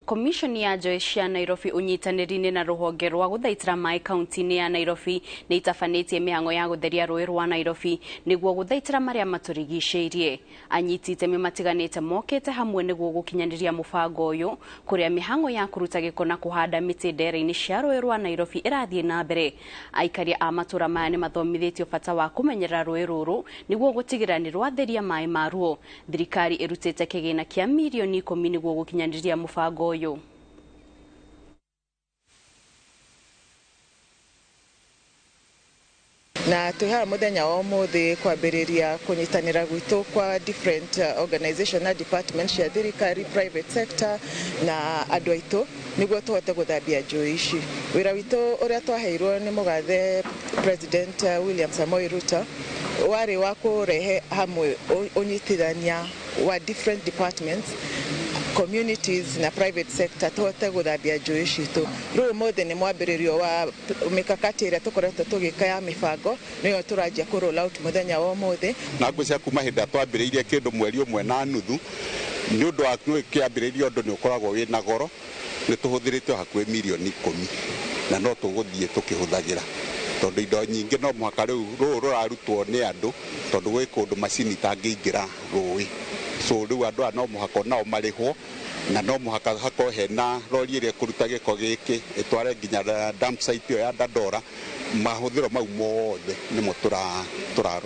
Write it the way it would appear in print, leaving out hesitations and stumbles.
Komishoni ya njũĩ cia Nairobi ũnyitanĩri-inĩ na rũhonge rwa gũthaitĩra maĩ kaunti-inĩ ya Nairobi nĩ itabanĩtie mĩhang'o ya gũtheria rũĩ rwa Nairobi nĩguo gũthaitĩra marĩa matũrigicĩirie. Anyiti itemi matiganĩte mokĩte hamwe nĩguo gũkinyanĩria mũbango ũyũ kũrĩa mĩhang'o ya kũruta gĩko na kũhanda mĩtĩ ndere-inĩ cia rũĩ rwa Nairobi ĩrathiĩ na mbere. Aikaria a matũra maya nĩ mathomithĩtio bata wa kũmenyerera rũĩ rũrũ nĩguo gũtigĩrĩra nĩ rwatheria maĩ maruo. Thirikari ĩrutĩte kĩgĩna kĩa mirioni 10 nĩguo gũkinyanĩria mũbango ũyũ. Na twĩ haha mũthenya wa ũmũthĩ kwambĩrĩria kũnyitanĩra gwitũ kwa different organization na department cia thirikari, private sector na andũ aitũ nĩguo tũhote gũthambia njũĩ ici. Wĩra witũ ũrĩa twaheirwo nĩ mũgathe President William Samoei Ruto warĩ wa kũrehe hamwe ũnyitithania wa different departments, communities na private sector tũhote gũthambia njũĩ citũ. Rĩu ũmũthĩ nĩ mwambĩrĩrio wa mĩkakati ĩrĩa tũkoretwo tũgĩka ya mĩbango, nĩyo tũranjia kũ roll out mũthenya wa ũmũthĩ. Na ngwĩciria kuma hĩndĩ ĩrĩa twambĩrĩirie kĩndũ mweri 1.5 nĩ ũndũ wa kĩambĩrĩria ũndũ nĩ ũkoragwo wĩna goro, nĩ tũhũthĩrĩte hakuhĩ mirioni 10 na no tũgũthiĩ tũkĩhũthagĩra tondũ indo nyingĩ no mũhaka rĩu rũũ rũrarutwo nĩ andũ tondũ gwĩ kũndũ macini itangĩingĩra rũĩ. So rĩu andũ aya no mũhaka nao marĩhwo na no mũhaka hakorwo hena rori ĩrĩa ĩkũruta gĩko gĩkĩ ĩtware nginya dump site ĩyo ya Dandora. Mahũthĩro mau mothe nĩmo tũrarora.